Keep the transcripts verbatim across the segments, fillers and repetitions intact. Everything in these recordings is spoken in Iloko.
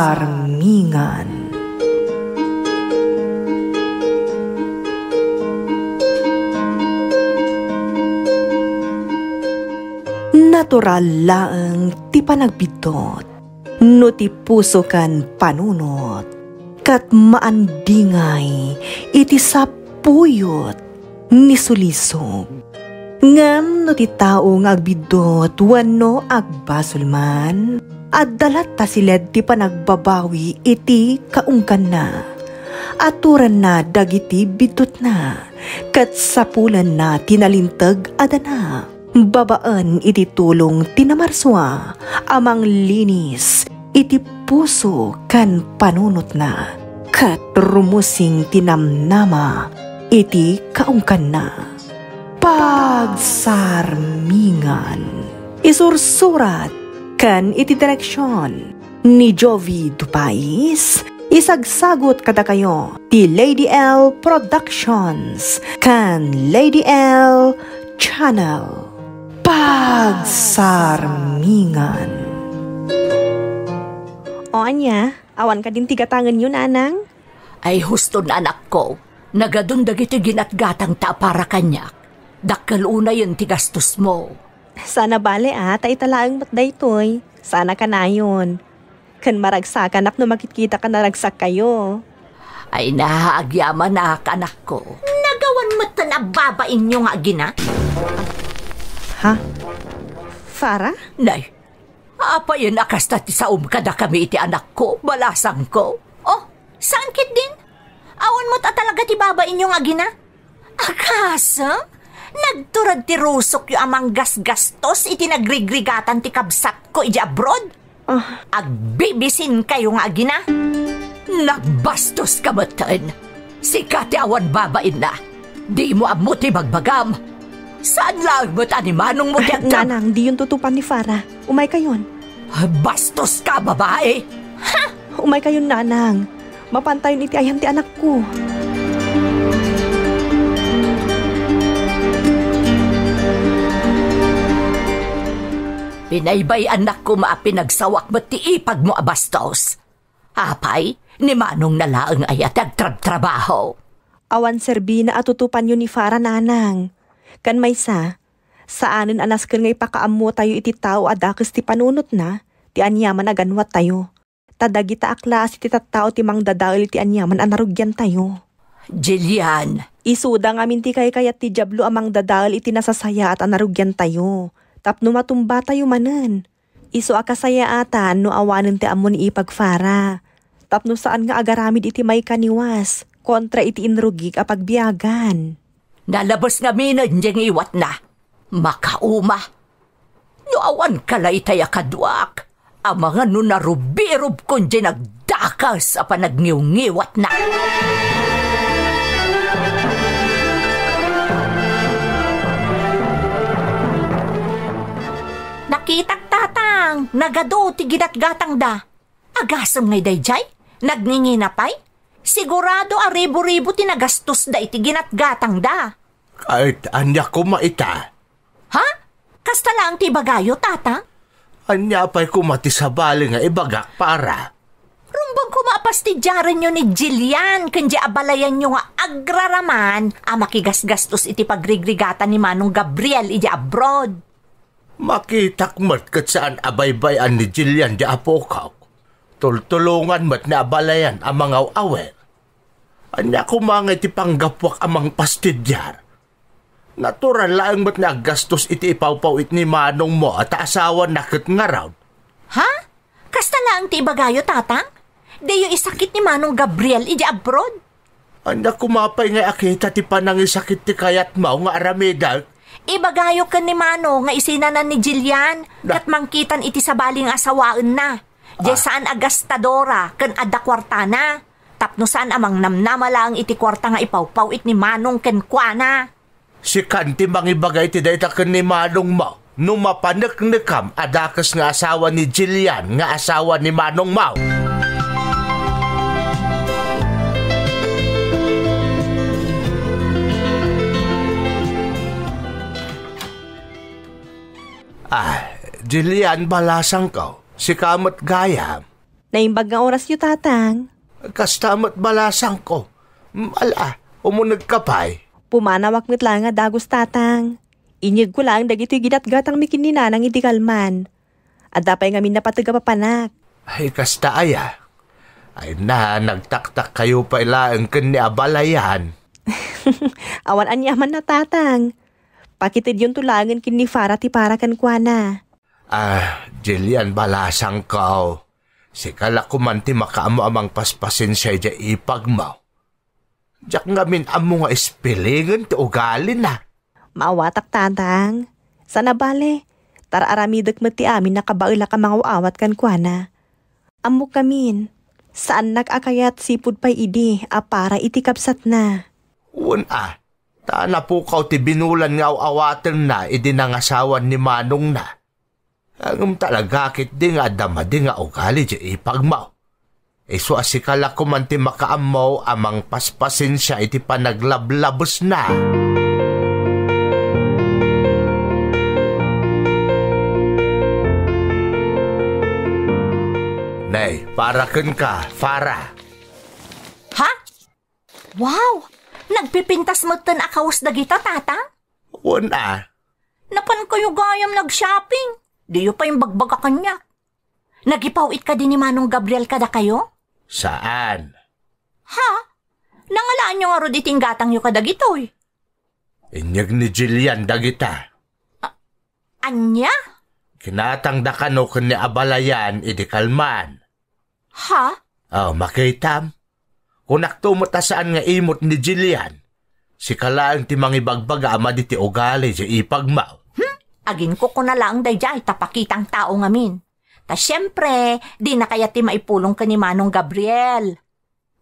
Pagsarmingan. Natural laeng ti panagbiddut no ti puso ken panunot, ket maandingay iti sapuyot ni sulisog. Ngem no ti tao nga agbiddut wenno agbasol man, adda latta siled ti panagbabawi iti kaungganna. Aturanna dagiti biddutna, ket sapulanna ti nalinteg a dana. Babaen iti tulong ti Namarsua a manglinis iti puso ken panunotna, ket rumusing ti namnama iti kaungganna. Pagsarmingan. Isursurat ken iti direksion ni Jovi Dupais, isagsagut kadakayo ti Lady L Productions ken Lady L Channel. Pagsarmingan. O ania, awan kadin ti gatangenyo, nanang? Ay, huston, anakko. Nagadun dagiti ginatgatangta a para kaniak. Dakkel unayen ti gastosmo. Saan a bale a, ta ita laeng met daytoy. Saan a kanayon. Ken maragsakanak no makitkitak a naragsakkayo. Ay na, agyamanak, anakko. Nagawan metten a babainyo nga agina? Ha? Farah? Nay, apayen a kasta ti saom kadakami iti anakko, balasangko? Oh, saan ketdin? Awan met a talaga ti babainyo nga agina? Agasem? Nagtured ti rusokyo a manggasgastos iti nagrigrigatan ti kabsatko idiay abroad? Ah. Agbibisinkayo nga agina. Nagbastoska metten. Sika ti awan babainna. Dimo ammo ti bagbagam. Saan laeng met a ni manongmo ti agtam- Nanang, diyonto tutupan ni Farah. Umaykayon. Bastoska, babai! Ha? Umaykayon, nanang. Mapantayon iti ayan ti anakko. Binaybay-annak koma a pinagsawak met ti ipagmo a bastos. Apay, ni manongna laeng aya ti agtrabtrabaho? Awan serbina a tutupanyo ni Farah, nanang. Ken maysa, saanen a nasken nga ipakaammotayo iti tao a dakes ti panunotna ti aniaman a ganwattayo. Ta dagita a klase ti tattao ti mangdadael iti aniaman a narugiantayo. Jillian. Isuda ngamin ti kaykayat ti Diablo a mangdadael iti nasasayaat a narugiantayo, tapno matumbatayo manen. Isu a kasayaatan no awanen ti ammo ni ipag Farah, tapno saan nga agaramid iti maikaniwas kontra iti inrugik a pagbiagan. Nalabes ngaminen diay ngiwatna. Makauma. No awan ka laytay a kaduak, amangan no narubirubkon diay nagdakas a panagniwngiwatna. Nakitak, Tatang, nagadu ti ginatgatangda. Agasem ngay daydiay? Nagngingina pay? Sigurado a ribu-ribu ti nagastosda iti ginatgatangda. Ket ania koma ita? Ha? Kasta laeng ti ibagayo, Tatang? Ania pay koma ti sabali nga ibagak, Farah? Rumbeng koma a pastidiarenyo ni Jillian ken diay abalayanyo nga agraraman a makigasgastos iti pagrigrigatan ni Manong Gabriel idiay abroad. Makitak met ket saan a baybay-an ni Jillian diay apokok. Tultulongan met ni abalayan a mangaw-awir. Ania koma ngay ti panggapuak a mangpastidiar? Natural laeng met nga aggastos iti ipawpaw-it ni manongmo a ta asawana ket ngarud. Ha? Kasta laeng ti ibagayo, Tatang? Diyo isakit ni Manong Gabriel idiay abroad? Ania koma pay nga akita ti panangisakit ti kayatmo nga aramidek? Ibagayo ken ni Manong nga isinanan ni Jillian, Na- ket mangkitan iti sabali nga asawaenna. Diay Ah. saan a gastadora ken adda kuartana. Tapno saan a mangnamnama laeng iti kuarta nga ipawpaw-it ni Manong kenkuana. Sikan ti mangibaga iti dayta ken ni manongmo. No mapaneknekam a dakes nga asawa ni Jillian nga asawa ni manongmo. Ah, Jillian, balasangko. Sika met gayam. Naimbag nga orasyo, Tatang. Kasta met balasangko. Mm, ala, umunegka pay. Pumanawak met laeng a dagus, Tatang. Inyegko laeng dagitoy ginatgatangmi ken ni Nanang idi kalman. Adda pay ngamin napateg a papanak. Ay, kasta aya. Ay na, nagtaktakkayo pay laeng ken ni abalayan. Awan aniamanna, Tatang. Pakitedyonto laengen ken ni Farah ti para kenkuana. Ah, Jillian, balasangko. Sika la koman ti makaammo a mangpaspasensia idiay ipagmo. Diak ngamin ammo nga ispilingen ti ugalina. Maawatak, Tatang. Saan a bale, tar-aramidek met ti amin a kabaelak a mangaw-awat kenkuana. Ammok ngamin, saannak a kayat sipud pay idi a para iti kabsatna. Wen a, ta napukaw ti binulan nga aw-awatenna idi nangasawan ni manongna. Ngem talaga ketdi nga adda madi nga ugali diay ipagmo. Isu a sika la koman ti makaammo a mangpaspasensia iti panaglablabesna. Nay, para kenka, Farah. Ha? Wow! Nagpipintas metten a kawes dagita, Tatang? Wen a. Napankayo gayam nag-shopping. Diyo pay imbagbaga kaniak. Nagipaw-it kadi ni Manong Gabriel kadakayo? Saan? Ha? Nangalaanyo ngarud iti inggatangyo kadagitoy? Inyeg ni Jillian dagita. A-, ania? Kinatangda kano ken ni abalayan idi kalman. Ha? Oh, makitam? Kunakto met a saan nga imot ni Jillian. Sika laeng ti mangibagbaga a madi ti ugali diay ipagmo. Hmm? Aginkukuna laeng daydiay ta pakitang tao ngamin. Ta siempre, dina kayat ti maipulong ken ni Manong Gabriel.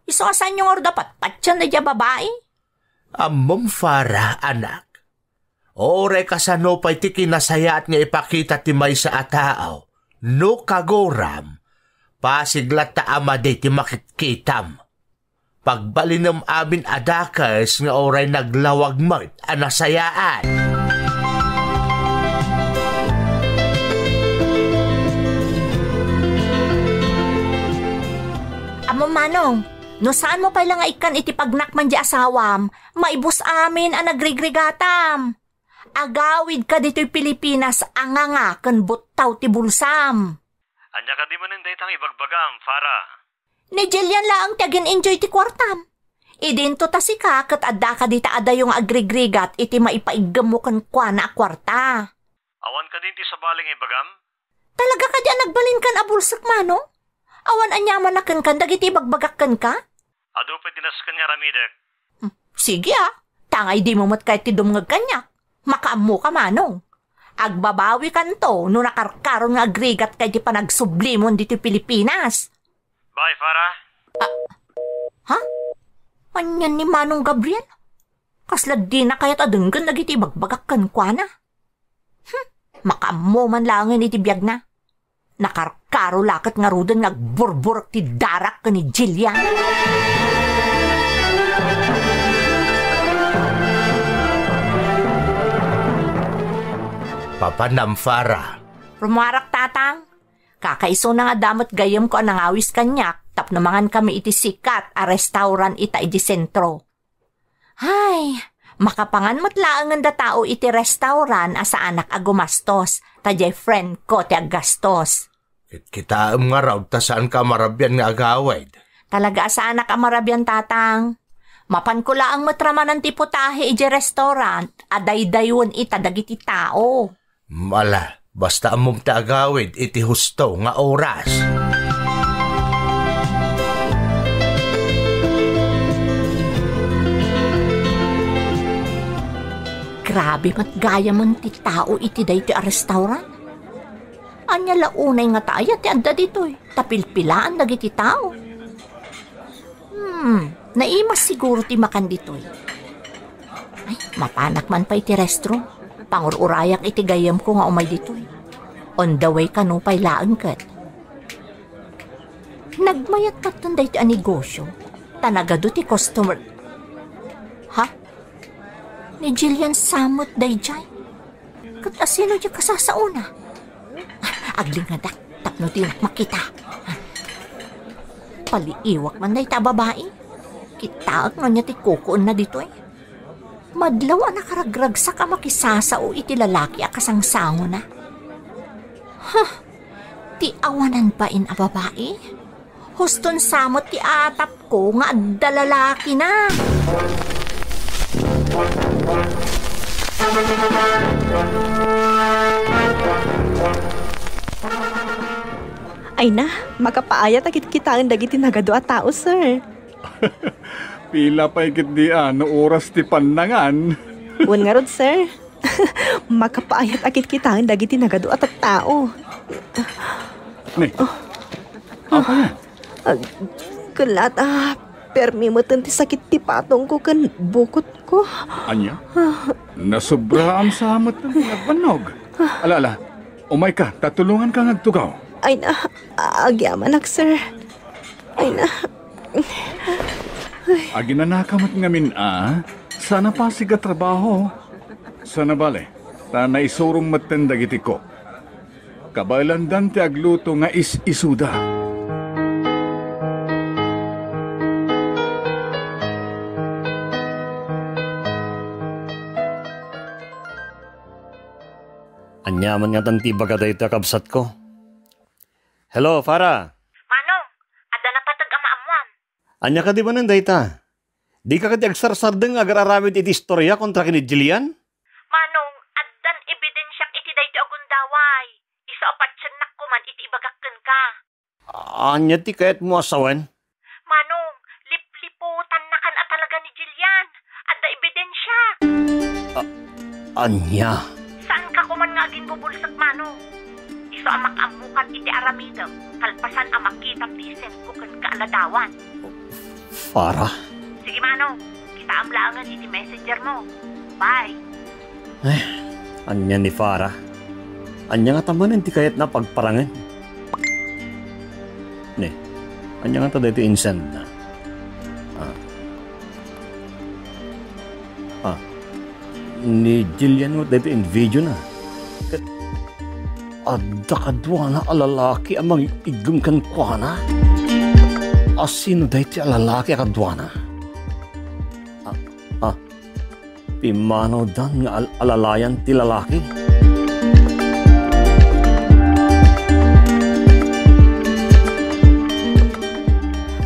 Isu a saanyo ngarud a patpatien daydiay a babai? Ammom, Farah, anak. Uray kasano pay ti kinasayaat nga ipakita ti maysa a tao, no kaguram, pasig latta a madi ti makitkitam. Pagbalinem amin a dakes nga uray naglawag met a nasayaat. Ammom, Manong, no saanmo pay la nga ikkan iti pagnakman diay asawam, maibus amin a nagrigrigatam. Agawidka ditoy Pilipinas a nganga ken buttaw ti bulsam. Ania kadi manen dayta nga ibagbagam, Farah? Ni Jillian laeng ti agin-enjoy ti kuartam. Idinto ta sika ket addaka dita adayo nga agrigrigat iti maipaiggemmo kenkuana a kuarta. Awan kadi ti sabali nga ibagam? Talaga kadi a nagbalinkan a bulsek, Manong? Awan aniaman a kenkan dagiti ibagbagak kenka? Adu pay ti nasken nga aramidek. Hmm, sige a, tangay dimo met kayat ti dumngeg kaniak. Makaammoka, Manong. Agbabawikanto no nakarkaron nga agrigatka iti panagsublimon ditoy Pilipinas. Bye, Farah. Ah, ha? Anian ni Manong Gabriel? Kasla dina kayat a denggen dagiti ibagbagak kenkuana. Hmm, makaammo man laengen iti biagna. Nakarkaro la ket ngaruden nga agburburek ti darak ken ni Jillian. Papanam, Farah. Rumuarak, Tatang. Kakaisuna nga adda met gayyemko a nangawis kaniak tapno mangankami iti sikat a restaurant ita idiay sentro. Hay, makapangan met laengen da tao iti restaurant a saanak a gumastos, ta diay friend ko ti aggastos. Kitkitaem ngarud ta saanka a marabian nga agawid. Talaga a saanak a marabian, Tatang. Mapanko laeng met ramanan ti putahe idiay restaurant a daydayawen ita dagiti tao. Ala, basta ammom ti agawid iti husto nga oras. Grabe met gayamen ti tao iti daytoy a restaurant. Ania la unay ngata aya ti adda ditoy, ta pilpilaan dagiti tao. Hmm, naimas siguro ti makan ditoy. Ay, mapanak man pay ti restroom. Pangur-urayak iti gayyemko nga umay ditoy. On the way kano pay laeng ket. Nagmayat patton daytoy a negosyo, ta nagadu ti customer. Ha? Ni Jillian sa met daydiay? Ket asino ti kasasaona? Aglingedak tapno dinak makita. Paliiwak man dayta a babai. Kitaek no ania ti kukuenna ditoy. Madlaw a nakaragragsak a makisasao iti lalaki a kasangsangona. Huh! Ti awanan bain a babai? Huston sa met ti atapko nga adda lalakina. Ay na, makapaayat a kitkitaen dagiti nagadu a tao, sir. Pila pay ketdi a no oras ti pannangan? Wen ngarud, sir. Makapaayat a kitkitaen dagiti nagadu a tattao. Ni, apayan? Ah, ket la ta, permi meten ti sakit ti patongko ken bukotko. Ania? Nasobraam sa met ti nagbannog. Ala, ala, umayka, ta tulonganka nga agtugaw. Ay na, agyamanak, sir. Ay na. Aginanaka met ngamin a, saan a pasig a trabaho. Saan a bale, ta naisurong metten dagiti cook. Kabaelandan ti agluto nga is-isuda. Ania man ngatan ti ibaga daytoy a kabsatko? Hello, Farah. Manong, adda napateg a maammuam. Ania kadi manen dayta? Dika kadi agsarsardeng nga agar-aramid iti istoria kontra ken ni Jillian? Manong, addan ebidensiak iti daytoy a gundaway. Isu a patiennak koman iti ibagak kenka. Ania ti kayatmo a sawen? Manong, lipliputannakan a talaga ni Jillian. Adda ebidensiak. A-, ania? Saanka koman nga agimbubulsek, Manong. Isu a makaammokan iti aramidem, kalpasan a makitam ti isentko kenka a ladawan. Farah? Sige, Manong. Kitaem laengen iti messenger mo. Bye. Eh, ania ni Farah? Ania ngata manen ti kayatna a pagparangen? Ni, ania ngata daytoy insendna? Ah. Ah. Ni Jillian met daytoy in video na. Ket adda kaduana a lalaki a mangig-iggem kenkuana? Asino daytoy a lalaki a kaduana? Ah, ah, pimmanawdan nga al-alalayan ti lalaki?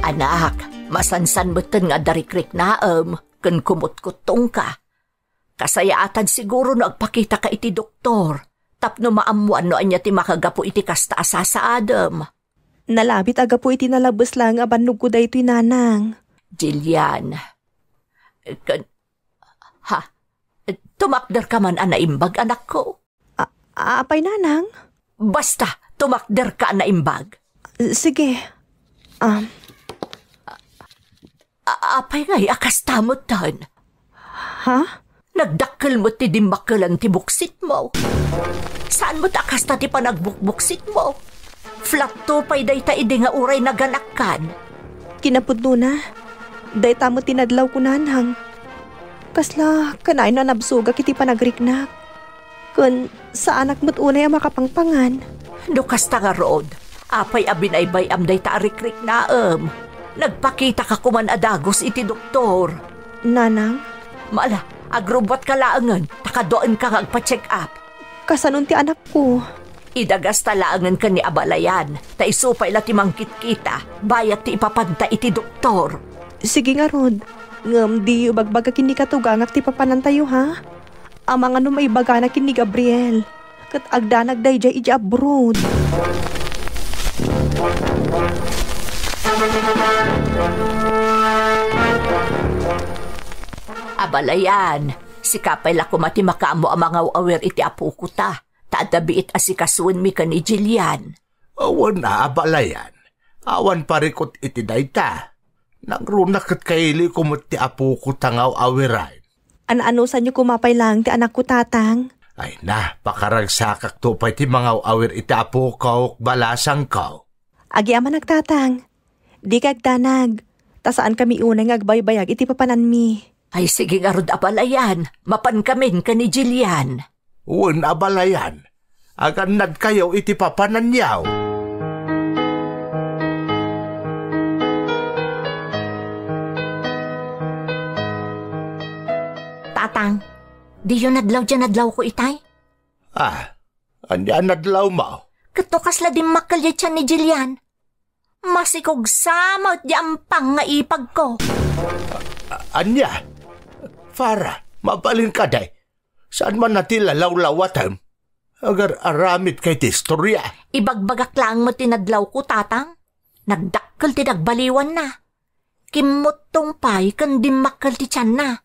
Anak, masansan metten nga adda rikriknaem ken kumutkuttongka. Kasayaatan siguro no agpakitaka iti doktor tapno maammoan no ania ti makagapu iti kasta a sasaadem. Nalabit a gapu iti nalabbes laeng a bannogko daytoy, Nanang. Jillian. Ken, ha? Tumakderka man a naimbag, anakko? A-, apay, Nanang? Basta, tumakderka a naimbag. Sige. Um. A-, apay ngay a kasta metten? Ha? Nagdakkel met ti dimmakkelan ti buksitmo. Saan met a kasta ti panagbukbuksitmo? Flat two pay dayta idi nga uray naganakkan. Kinapudnona, dayta met ti nadlawko, Nanang. Kasla kanayon a nabsogak iti panagriknak. Ken saanak met unay a makapangpangan. No kasta ngarud, apay a binaybay-am dayta a rikriknaem? Nagpakitaka koman a dagus iti doktor. Nanang? Mala, agrubbuatka laengen, ta kaduaenka nga agpa-check up. Kasanon ti anakko? Idagasta laengen ken ni abalayan, ta isu pay la ti mangkitkita, bayat ti ipapanta iti doktor. Sige ngarud, ngem diyo ibagbaga ken ni katugangak ti papanantayo, ha? Amangan no maibagana ken ni Gabriel, ket agdanag daydiay idiay abroad. Abalayan, sika pay la koma ti makaammo a mangaw-awir iti apokota, ta adda biit a sikasuenmi ken ni Jillian. Awan a abalayan, awan parikut iti dayta. Nangruna ket kaileko met ti apoko ta ngaw-awiran. An-anusanyo koma pay laeng ti anakko, Tatang? Ay na, pakaragsakakto pay ti mangaw-awir iti apokok, balasangko. Agyamanak, Tatang. Dika agdanag, ta saankami unay nga agbaybayag iti papananmi. Ay, sige ngarud, abalayan, mapankamin ken ni Jillian. wen abalayan, agannadkayo iti papananyaw. Tatang, diyo nadlaw diay nadlawko itay? Ah, ania nadlawmo? Ket no kasla dimmakkel diay tian ni Jillian, masikog sa met diay ampang nga ipagko. A-, ania? Farah, mabalin kadi? Saan man a ti lalawlawatem? Agar-aramidka iti istoria. Ibagbagak laeng met ti nadlawko, Tatang. Nagdakkel ti nagbaliwanna. Kimmuttong pay ken dimmakkel ti tianna.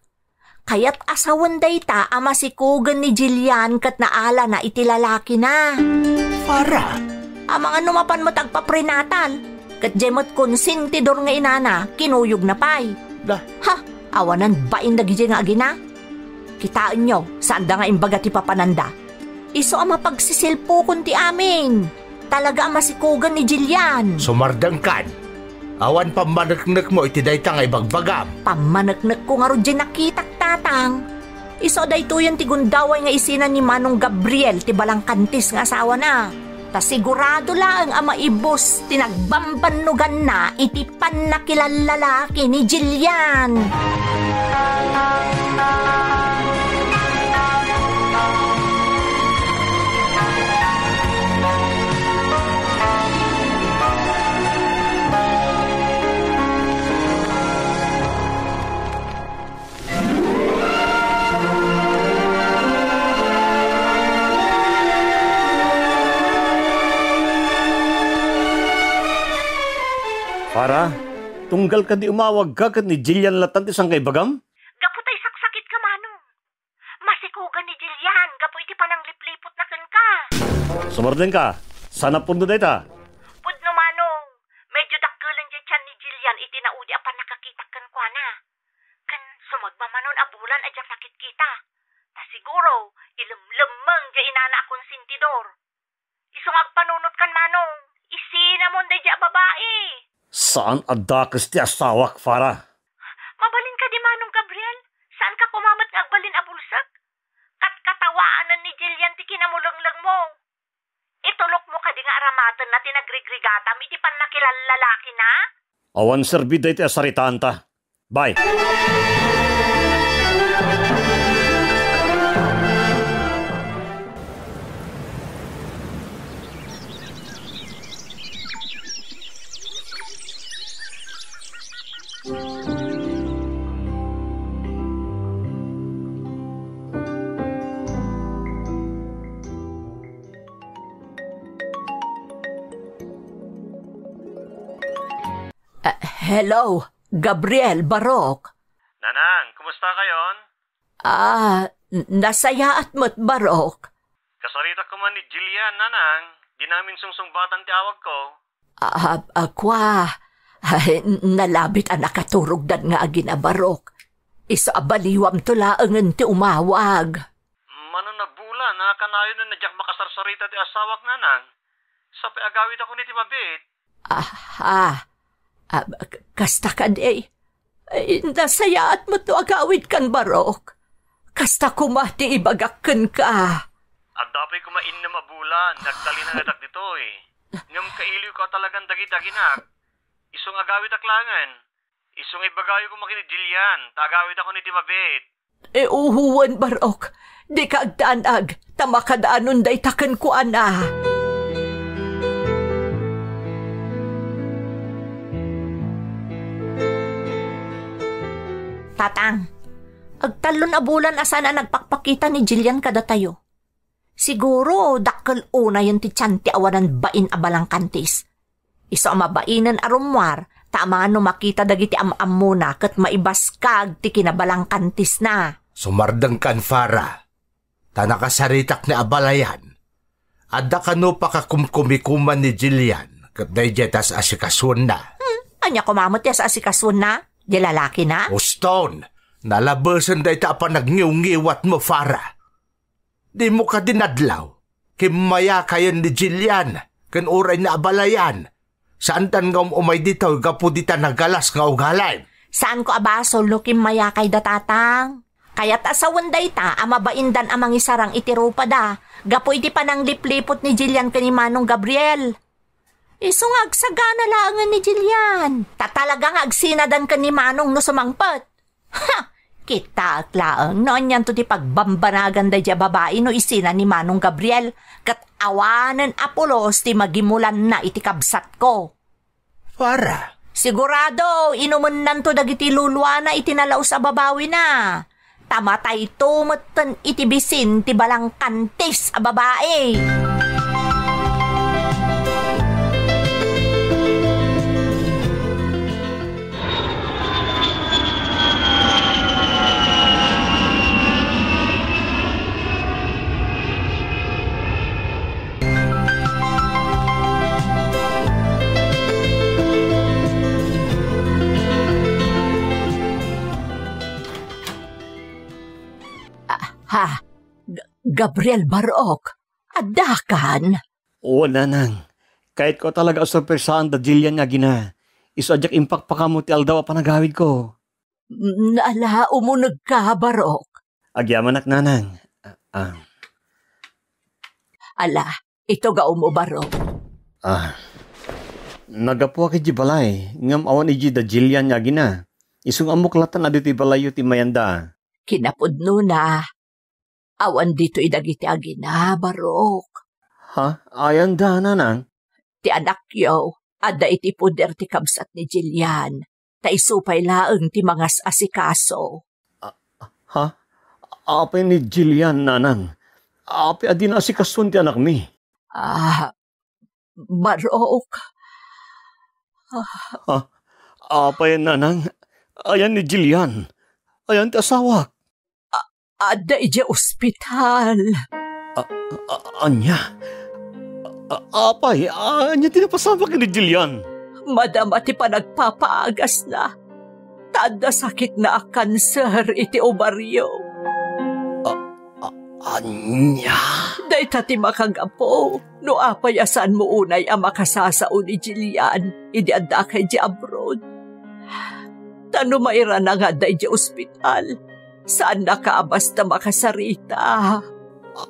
Kayat a sawen dayta a masikogen ni Jillian ket naalana iti lalakina. Farah! Amangan no mapan met agpaprenatal. Ket diay met konsentidor nga inana, kinuyogna pay. Da. Ha! Awanan bain dagidiay nga agina. Kitaenyo, saanda nga imbaga ti papananda. Isu a mapagsisilpukon ti amin. Talaga a masikogen ni Jillian. Sumardengkan. Awan pammaneknekmo iti dayta nga ibagbagam. Pammaneknekko ngarud diay nakitak, Tatang. Isu a daytoyen ti gundaway nga isina ni Manong Gabriel ti balangkantis nga asawana. Ta sigurado laeng a maibus ti nagbambannoganna iti pannakilallalaki ni Jillian. Farah, tunggal kadi umawagka ket ni Jillian latta ti saan nga ibagam? Gapu ta isaksakitka, Manong. Masikogen ni Jillian gapu iti pananglipliputna kenka. Sumardengka, saan a pudno dayta? Pudno, Manong. Medyo dakkelen diay tian ni Jillian iti naudi a pannakakitak kenkuana. Ken sumagmamanon a bulan a diak nakitkita. Ta siguro, ilemlemmeng diay inana a konsentidor. Isu nga agpanunotkan, Manong, isinamon daydiay a babai. Saan a dakes ti asawak, Farah. Mabalin kadi, Manong Gabriel? Saanka koma met nga agbalin a bulsek? Katkatawaanen ni Jillian ti kinamulenglengmo. Itulokmo kadi nga aramatenna ti nagrigrigatam iti pannakilallalakina? Awan serbi daytoy a saritaanta. Bye. Ah, hello, Gabriel, Barok. Nanang, kumusta kayon? Ah, n-, nasayaat met, Barok. Kasaritak koma ni Jillian, Nanang. Di namin sungsungbatan ti awagko. Ah, ah, kua. Ay, n-, nalabit a nakaturogdan nga agina, Barok. Isu a baliwamto laengen ti umawag. Mano a bulan a kanayon a diak makasarsarita ti asawak, Nanang. Sapay agawidakon iti mabiit. Aha. Ah, k-, kasta kadi. Ay, nasayaat met no agawidkan, Barok. Kasta koma ti ibagak kenka. Adda pay koma innem a bulan nga agtalinaedak ditoy. Ngem kailiwko a talagan dagiti aginak. Isu nga agawidak laengen. Isu nga ibagayo koma ken ni Jillian, ta agawidakon iti mabiit. E, uhuwen, Barok. Dika agdanag, ta makadaanon dayta kenkuana. Tatang, agtallon a bulan a saan a nagpakpakita ni Jillian kadatayo. Siguro, dakkel unayen ti tian ti awanan bain a balangkantis. Isu a mabainen a rummuar, ta amangan no makita dagiti am-ammona ket maibaskag ti kinabalangkantisna. Sumardengkan, Farah, ta nakasaritak ni abalayan. Adda kano pakakumkumikuman ni Jillian ket daydiay ti as-asikasuenna. Hmm, ania koma met ti as-asikasuenna? Diay lalakina? Uston, nalabesen dayta a panagniwngiwatmo, Farah. Dimo kadi nadlaw? Kimmayakayen ni Jillian ken uray ni abalayan. Saandan nga um-umay ditoy gapu dita nagalas nga ugalim. Saanko a basol no kimmayakayda, Tatang. Kayat a sawen dayta a mabaindan a mangisarang iti rupada gapu iti pananglipliput ni Jillian ken ni Manong Gabriel. Isu nga agsagana laengen ni Jillian. Ta talaga nga agsinadan ken ni Manong no sumangpet. Ha! Kitaek laeng no anianto ti pagbambanagan daydiay a babai no isina ni Manong Gabriel ket awanen a pulos ti magimulanna iti kabsatko. Farah. Sigurado, inumennanto dagiti luluana iti nalaus a babawina. Ta matayto metten iti bisin ti balangkantis a babai. Ah, ha? G-, Gabriel Barok, addakan? Oo, nanang. Kayatko talaga a sorpresaen da Jillian nga agina. Isu a diak impakpakamo ti aldaw a panagawidko. Mm, ala, umunegka, Barok. Agyamanak, nanang. Ah, ah. Ala, itugaw mo, Barok. Ah. Naggapuak idiay balay, ngem awan idiay da Jillian nga agina. Isu nga ammok latta a ditoy balayyo ti mayanda. Kinapudnona, awan ditoy dagiti agina, Barok. Ha? Ayan da, nanang? Ti anakyo, adda iti poder ti kabsat ni Jillian, ta isu pay laeng ti mangas-asikaso. Ah, ha? Apay ni Jillian, nanang? Apay a dina asikasuan ti anakmi? Ah, Barok. Ah. Ha? Apay, nanang? Ayan ni Jillian? Ayan ti asawak? A-, adda idiay ospital. A-, a-, ania? A-, apay, ania ti napasamak ni Jillian? Madama ti panagpapaagasna. Ta adda sakitna a kanser iti obario. A-, a-, ania? Dayta ti makagapu no apay a saanmo unay a makasasao ni Jillian idi addaka idiay abroad. Ta no mairana nga adda idiay ospital, saannaka a basta makasarita.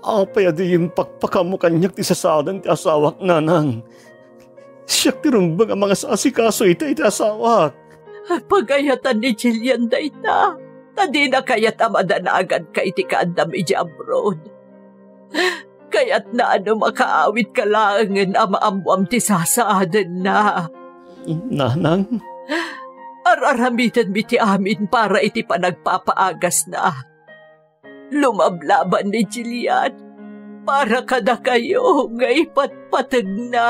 Apay a di impakpakamo kaniak ti sasaden ti asawak, nanang? Siak ti rumbeng a mangasasikaso ita iti asawak. Pagayatan ni Jillian dayta, ta dina kayat a madanaganka iti kaaddam idiay abroad. Kayatna a no makaawidka laengen a maammoam ti sasaadenna. Nanang? Ar-aramidenmi ti amin para iti panagpapaagasna. Lumablaban ni Jillian para kadakayo nga ipatpategna.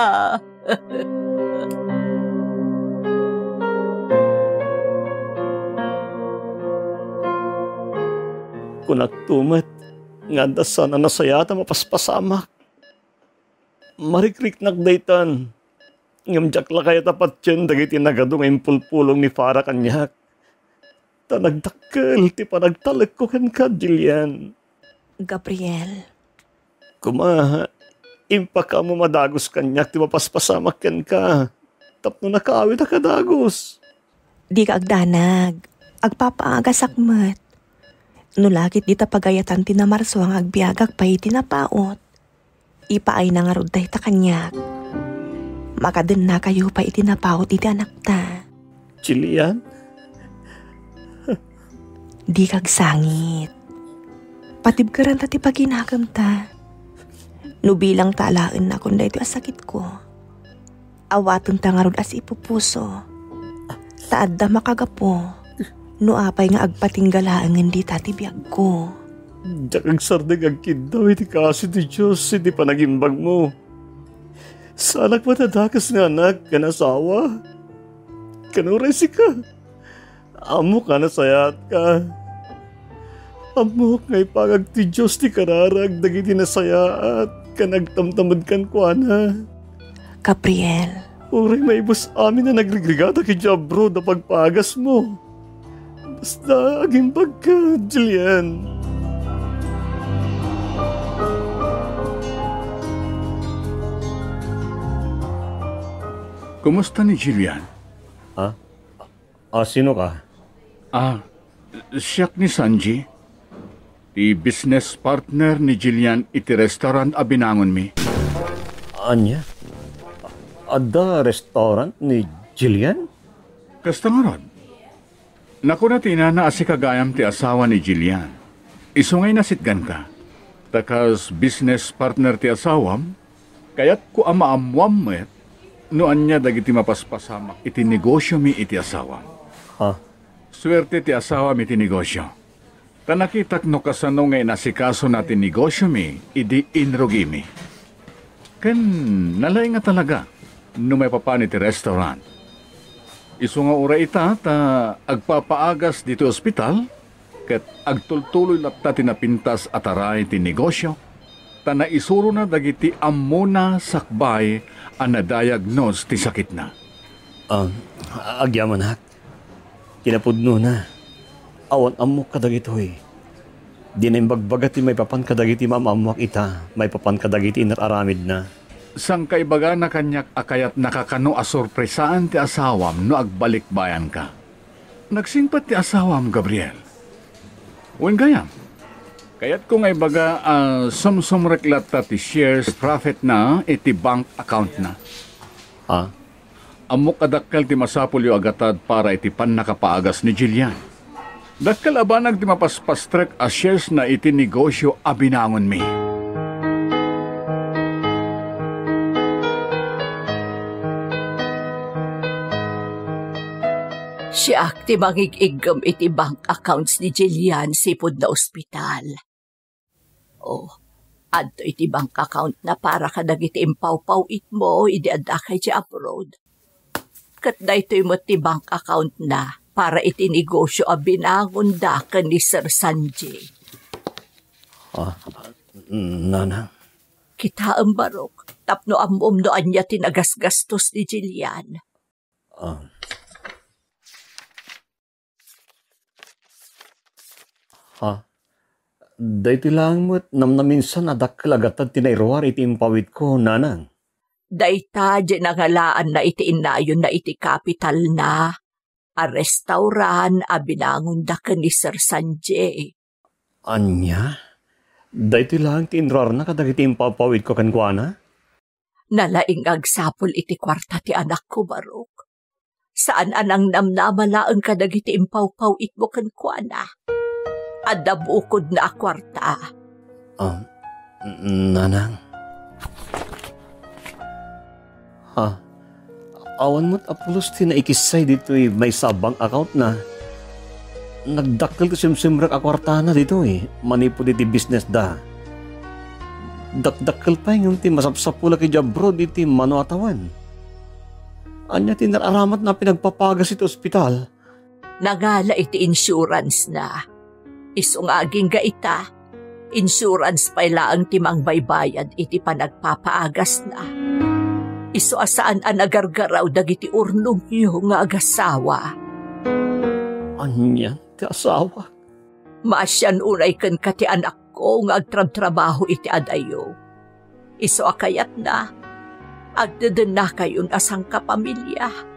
Kunakto met nga adda saan a nasayaat a mapaspasamak. Marikriknak daytan, ngem diak la kayat a patien dagiti nagadu nga impulpulong ni Farah kaniak. Ta nagdakkel ti panagtalekko kenka, Jillian. Gabriel. Koma, impakamo a dagus kaniak ti mapaspasamak kenka tapno nakaawidka a dagus. Dika agdanag. Agpapaagasak met. No la ket dita pagayatan ti namarsua nga agbiagak pay iti napaut, ipaayna ngarud dayta kaniak. Makadennakayo pay iti napaut iti anakta. Jillian? Dika agsangit. Patibkeranta ti paginakemta. No bilangta alaennakon daytoy a sakitko, awatenta ngarud a sipupuso. Ta adda makagapu no apay nga agpatingga laengen dita ti biagko. Diak agsardeng agkiddaw iti kaasi ti Dios iti panagimbagmo. Saanak met a dakes nga anak ken asawa. Ken uray sika. Ammok a nasayaatka. Ammok nga ipagak ti Dios ti kararag dagiti nasayaat ken agtamtamed kenkuana. Gabriel. Uray maibus amin a nagrigrigatak idiay abroad a pagpaagasmo. Basta agimbagka, Jillian. Kumusta ni Jillian? Ha? Ah, sino ka? Ah, siak ni Sanji. Ti business partner ni Jillian iti restaurant a binangonmi. Ania? Adda restaurant ni Jillian? Kasta ngarud. Nakuna ti inana a sika gayam ti asawa ni Jillian. Isu nga inasitganka. Ta kas business partner ti asawam, kayatko a maammuam met no ania dagiti mapaspasamak iti negosiomi iti asawam. Ha? Suerte ti asawam iti negosio. Ta nakitak no kasano nga inasikasona ti negosiomi idi inrugimi. Ken nalaing a talaga no maipapan iti restaurant. Isu nga uray ita ta agpapaagas ditoy ospital ket agtultuloy latta ti napintas a taray ti negosio ta naisurona dagiti ammona sakbay a nadiagnose ti sakitna. Ah, agyamanak. Kinapudnona, awan ammok kadagitoy. Dina imbagbaga ti maipapan kadagiti maam-ammoak ita, maipapan kadagiti inar-aramidna. Sangkaibagana kaniak a kayatnaka kano a sorpresaan ti asawam no agbalikbayanka. Nagsingpet ti asawam, Gabriel. Wen gayam, kayatko nga ibaga a sumsumrek latta ti shares profitna iti bank accountna. Ha? Ammok a dakkel ti masapulyo a gatad para iti pannakapaagas ni Jillian. Dakkel a banag ti mapaspastrek a sharesna iti negosio a binangonmi. Siak ti mangig-iggem iti bank accounts ni Jillian sipud naospital. Oh, adtoy ti bank account na para kadagiti impawpaw-itmo idi addaka idiay abroad. Ket daytoy met ti bank account na para iti negosio a binangonda ken ni Sir Sanjay. Ah, Nanang. Kitaem, Barok, tapno ammom no ania ti nagasgastos ni Jillian. Ah. Ha? Daytoy laeng met namnaminsan a dakkel a gatad ti nairuar iti impawitko, Nanang. Dayta diay nangalaanna iti innayonna iti kapitalna a restaurant a binangonda ken ni Sir Sanjay. Ania? Daytoy laeng ti inruarna kadagiti impawpawitko kenkuana? Nalaing nga agsapul iti kuarta ti anakko, Barok. Saan a nangnamnama laeng kadagiti impawpaw-itmo kenkuana. Adda bukodna a kuarta. Ah, Nanang. Ha? Awan met a pulos ti naikissay ditoy maysa a bank account na. Nagdakkel ti simsimrek a kuartana ditoy manipud iti business da. Dakdakkel pay ngem ti masapsapulak idiay abroad iti mano a tawen. Ania ti nar-aramatna a pinagpapagas iti ospital? Nangala iti insurance na. Isu nga agingga ita, insurance pay laeng ti mangbaybayad iti panagpapaagasna. Isu a saan a nagargaraw dagiti urnongyo nga agasawa. Ania ti asawa? Maasian unay kenka ti anakko nga agtrabtrabaho iti adayo. Isu a kayatna, agdedennakayon a sangkapamilia.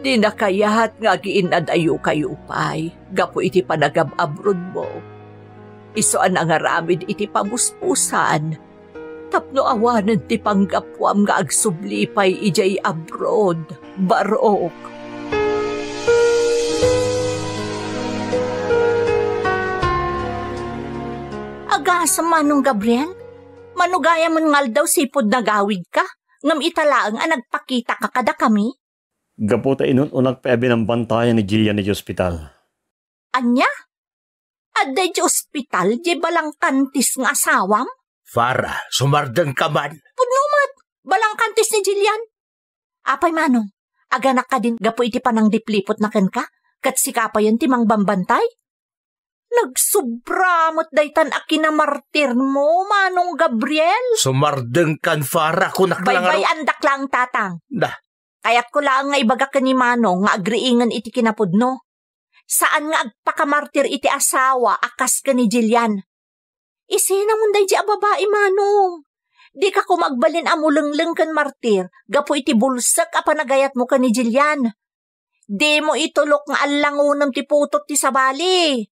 Dina kayat nga agiinnadayokayo pay gapu iti panagab-abroadmo. Isu a nangaramid iti pamuspusan tapno awanen ti panggapuam nga agsubli pay idiay abroad, Barok. Agasem, Manong Gabriel? Mano gayam nga aldaw sipud nagawidka, ngem ita laeng a nagpakitaka kadakami? Gapu ta inun-unak pay a binambantayan ni Jillian iti ospital. Ania? Adda idiay ospital diay balangkantis nga asawam? Farah, sumardengka man. Pudno met, balangkantis ni Jillian. Apay, Manong, aganak kadin gapu iti pananglipliputna kenka, ket sika payen ti mangbambantay? Nagsobra met daytan a kinamartirmo, Manong Gabriel. Sumardengkan, Farah, kunak la nga Baybay-andak laeng, Tatang. Da. Kayatko laeng nga ibaga ken ni Manong nga agriingen iti kinapudno. Saan nga agpakamartir iti asawa a kas ken ni Jillian. Isinamon daydi a babai, Manong. Dika koma agbalin a mulengleng ken martir gapu iti bulsek a panagayatmo ken ni Jillian. Dimo itulok nga allangonem ti putot ti sabali.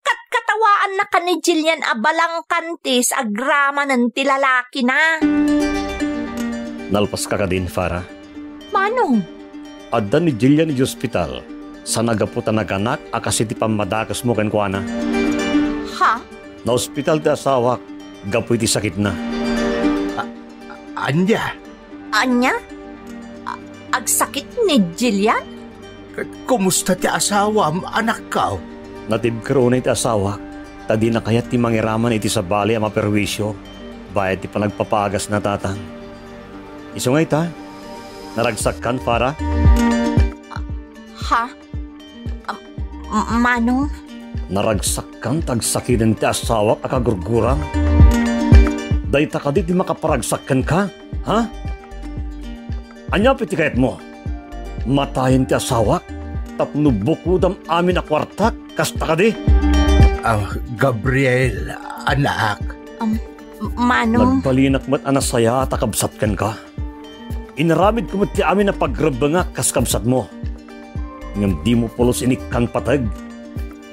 Katkatawaanna ken ni Jillian a balangkantis agramanen ti lalakina. Nalpaska kadin, Farah? Manong? Adda ni Jillian idiay ospital, sa nagapu ta naganak a kas iti pammadakesmo kenkuana. Ha? Naospital ti asawak gapu iti sakitna. A-, ania? Ania? A-, agsakit ni Jillian? Ket kumusta ti asawam, anakko? Natibker unay ti asawak, ta dina kayat ti mangiraman iti sabali a maperwisyo bayat ti panagpapaagasna, Tatang. Isu nga ita, naragsakkan, Farah? Ha? Ah, m-, Manong? Naragsakkan ta agsakiden ti asawak a kagurguram? Dayta kadi ti makaparagsak kenka, ha? Ania pay ti kayatmo? Matayen ti asawak tapno bukodam amin a kuartak, kasta kadi? Ah, Gabriel, anak. Um, Manong? Nagbalinak met a nasayaat a kabsat kenka. Inaramidko met ti amin a pagrebbengak kas kabsatmo. Ngem dimo pulos inikkan pateg.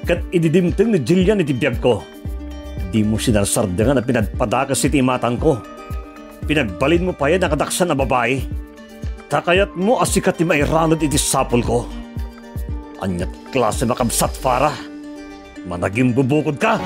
Ket idi dimteng ni Jillian iti biagko, dimo sinarsardengan a pinagpadakes iti imatangko. Pinagbalinmo payen a kadaksan a babai. Ta kayatmo a sika ti mairanod iti sapulko. Ania ti klase a kabsat, Farah? Managimbubukodka!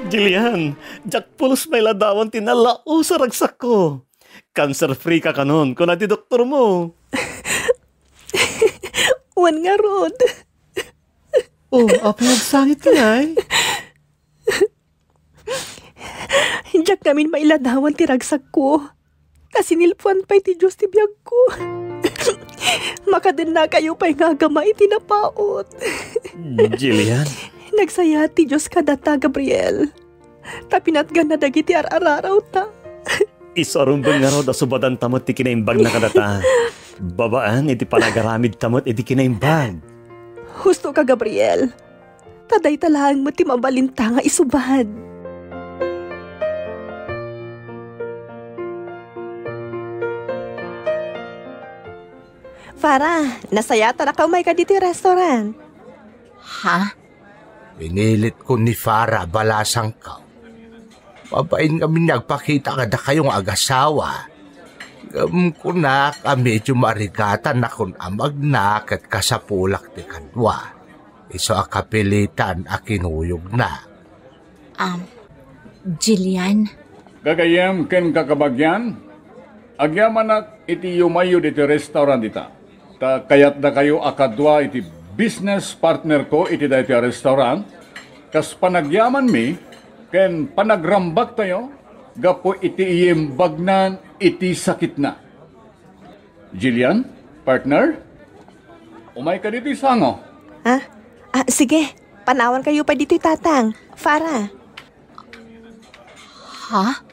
Jillian, diak pulos mailadawan ti nalaus a ragsakko. Cancer-free ka kanon, kuna ti doktormo. Wen ngarud. Oh, apay agsangit ka ngay? Diak ngamin mailadawan ti ragsakko. Ta sinilpuan pay ti Dios ti biagko. Makadennakayo pay nga agama iti napaut. Jillian. Nagsayaat ti Dios kadata, Gabriel. Ta pinatganna dagiti ar-ararawta. Isu a rumbeng ngarud a subadanta met ti kinaimbagna kadata. Babaen iti panagaramidta met iti kinaimbag. Husto ka, Gabriel. Ta dayta laeng met ti mabalinta nga isubad. Farah, nasayaat a nakaumayka ditoy restaurant. Ha? Pinilitko ni Farah a balasangko. Mabain ngamin nga agpakita kadakayo nga agasawa. Ngem kunak a medyo maarigatan a kun amagna ket kasapulak ti kadua. Isu a kapilitan a kinuyogna. Um, Jillian? Gagayyem ken kakabagian, agyamanak iti yumayyo ditoy restaurant ita. Ta kayatdakayo a kadua iti business partner ko iti daytoy a restaurant, kas panagyamanmi ken panagrambaktayo gapu iti imbagnan iti sakitna. Jillian, partner, umayka ditoy sango. Ha? Ah, sige. Panawankayo pay ditoy, Tatang. Farah. Ha?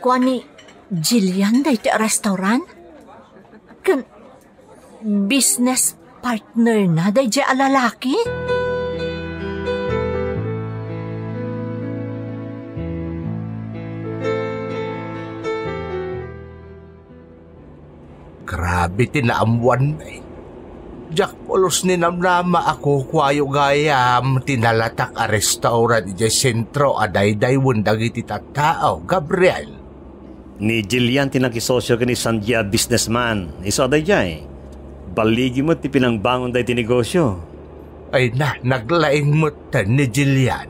Kua ni Jillian daytoy a restaurant? Ken business partner na daydiay a lalaki? Grabe ti naammoanmi. Diak pulos ninamnama a kukuayo gayam ti nalatak a restaurant idiay sentro a daydaywen dagiti tattao, Gabriel. Ni Jillian ti nakisosio ken ni Sandy a businessman. Isu a daydiay. Balligi met ti pinangbangon daytoy negosio. Ay na, naglaing met ni Jillian.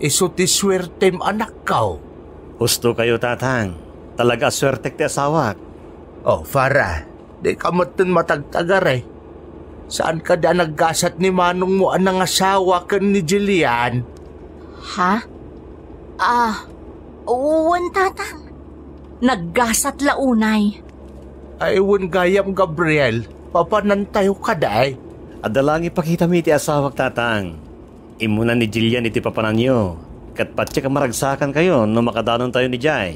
Isu ti suertem, anakko. Husto kayo, Tatang. Talaga a suertek ti asawak. Oh, Farah, dika metten matagtagari. Saan kadi a naggasat ni manongmo a nangasawa ken ni Jillian? Ha? Ah, wen, Tatang. Naggasat la unay. Ay, wen gayam, Gabriel. Papanantayo kadi? Adda laeng ipakitami iti asawak, Tatang. Immuna ni Jillian iti papananyo, Ket patiek a maragsakankayo no makadanontayon idiay.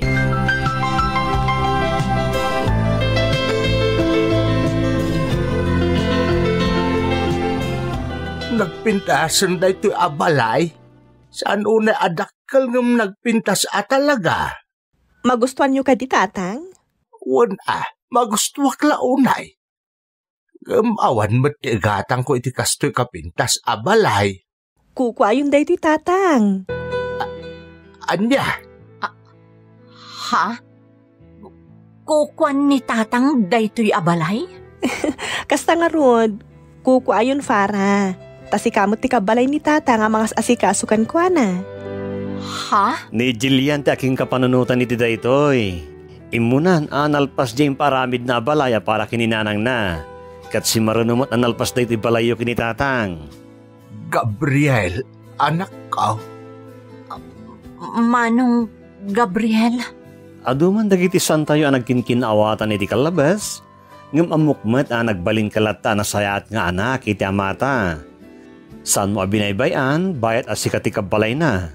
Nagpintasen daytoy a balay? Saan unay a dakkel ngem nagpintas a talaga? Magustuanyo kadi, Tatang? Wen a, magustuak la unay. Ngem awan met ti igatangko iti kastoy a pintas a balay. Kukuayon daytoy, Tatang. A-, ania? A-, ha? Kukuan ni Tatang daytoy a balay? Kasta ngarud, kukuayon, Farah. Ta sika met ti kabbalay ni Tatang a mangas-asikaso kenkuana. Ha? Ni Jillian ti akinkapanunotan iti daytoy. Immunan a nalpas diay imparamidna a balay a para ken ni nanangna. Ket simmaruno met a nalpas daytoy balayyo ken ni Tatang. Gabriel, anakko. Manong Gabriel? Adu man dagiti saantayo a nagkinkin-awatan iti kallabes, ngem ammok met a nagbalinka latta a nasayaat nga anak iti amata. Saanmo a binaybay-an, bayat a sika ti kabbalayna.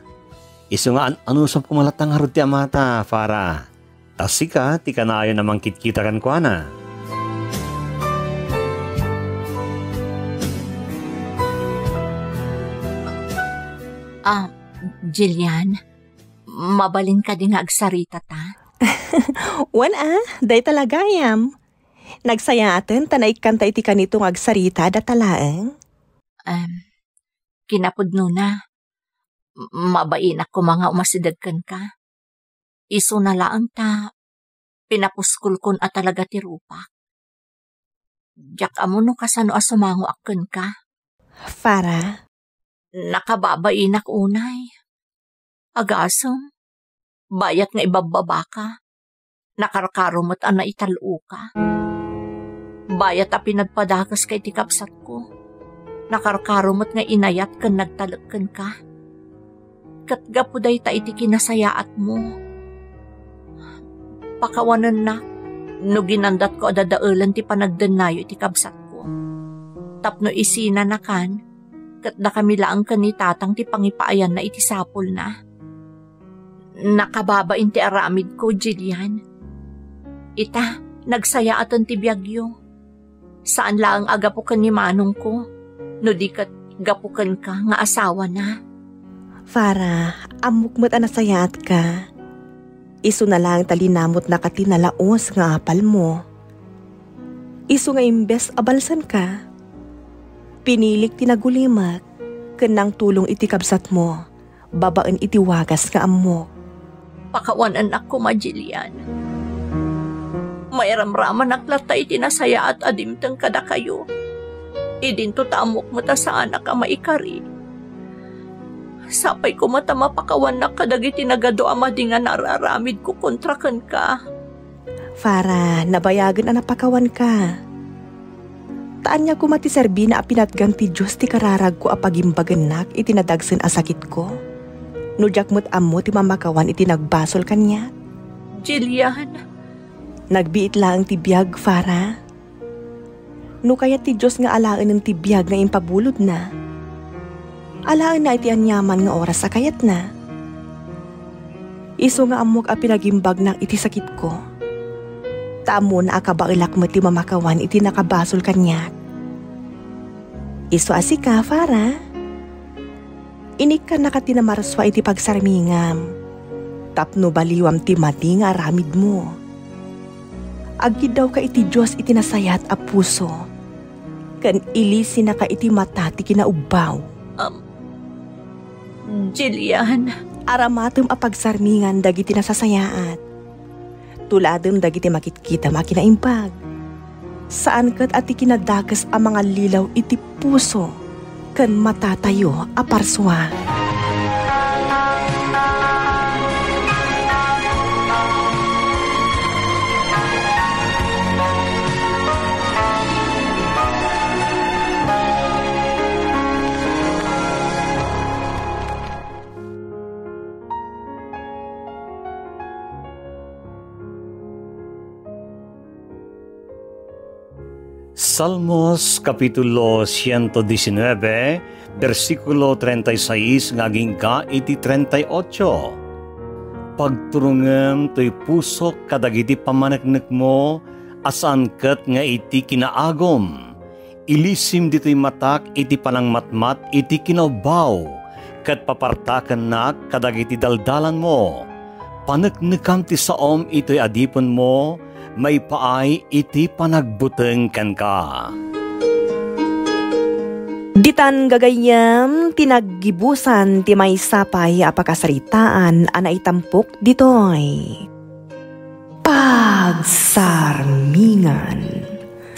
Isu nga an-anusam koma latta ngarud ti amata, Farah. Ta sika ti kanayon a mangkitkita kenkuana. Ah, Jillian, mabalin kadi nga agsarita ta? Wen a, dayta la gayam. Nagsayaaten ta naikkanta iti kanito nga agsarita a data laeng. Em, kinapudnona, m-, mabainak koma nga umasideg kenka. Isuna laeng ta pinapuskolkon a talaga ti rupak. Diak ammo no kasano a sumangoak kenka. Farah? Nakababainak unay. Agasem, bayat nga ibabbabaka. Nakarkaro met a naital-oka. Bayat a pinagpadakeska iti kabsatko. Nakarkaro met nga inayat ken nagtalek kenka. Ket gapu dayta iti kinasayaatmo, pakawanennak no ginandatko a dadaelen ti panagdennayo iti kabsatko. Tapno isinanakan, ket dakami laeng ken ni Tatang ti pangipaayanna iti sapulna. Nakababain ti aramidko, Jillian. Ita, nagsayaaten ti biagyo. Saan laeng a gapu ken ni manongko, no di ket gapu kenka nga asawana. Farah, ammok met a nasayaatka. Isuna laeng ta linamutnaka ti nalaus nga apalmo. Isu nga imbes a balsenka, pinilik ti nagulimek ken nangtulong iti kabsatmo babaen iti wagas nga ammok. Pakawanennak koma, Jillian. Mairamramanak latta iti nasayaat a dimteng kadakayo. Idinto ta ammok met a saanak a maikari. Sapay koma ta mapakawannak kadagiti nagadu a madi nga nararamidko kontra kenka. Farah, nabayagen a napakawanka. Ta ania koma ti serbina a pinatgan ti Dios ti kararagko a pagimbagennak iti nadagsen a sakitko, no diak met ammo ti mamakawan iti nagbasol kaniak? Jillian. Nagbiit laeng ti biag, Farah. No kayat ti Dios nga alaenen ti biag nga impabulodna, alaenna iti aniaman nga oras a kayatna. Isu nga ammok a pinagimbagnak iti sakitko, ta ammona a kabaelak met ti mamakawan iti nakabasol kaniak. Isu a sika, Farah. Inikkannaka ti namarsua iti pagsarmingam, tapno baliwam ti madi nga aramidmo. Agkiddawka iti Dios iti nasayaat a puso, ken ilisinaka iti mata ti kinaubbaw. Am, Jillian. Aramatem a pagsarmingan dagiti nasasayaat. Tuladem dagiti makitkitam a kinaimbag. Saan ket a ti kinadakes a mangallilaw iti puso ken matatayo a parsua. Salmos, Kapitulo siento disinnuebe, bersikulo treinta y seis nga agingga iti treinta y ocho. Pagturongem toy pusok kadagiti pammaneknekmo a saan ket nga iti kinaagum. Ilisim ditoy matak iti panangmatmat iti kinaubbaw, ket papartakennak kadagiti daldalanmo. Paneknekam ti saom itoy adipenmo, maipaay iti panagbuteng kenka. Ditan gagayyem ti naggibusan ti maysa pay a pakasaritaan a naitampok ditoy. Pagsarmingan.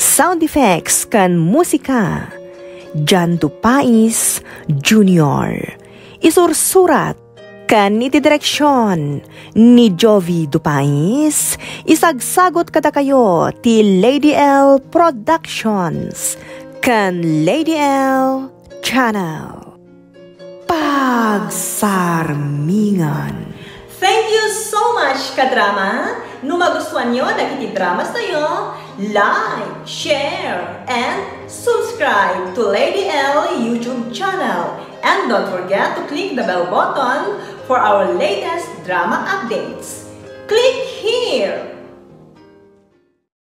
Sound effects ken musika, Jan Dupais Junior. Isursurat ken iti direksion ni Jovi Dupais, isagsagut kadakayo ti Lady L Productions ken Lady L Channel. Pagsarmingan. Thank you so much, kadrama. No magustuanyo dagiti drama tayo, like, share, and subscribe to Lady L YouTube channel. And don't forget to click the bell button for our latest drama updates. Click here.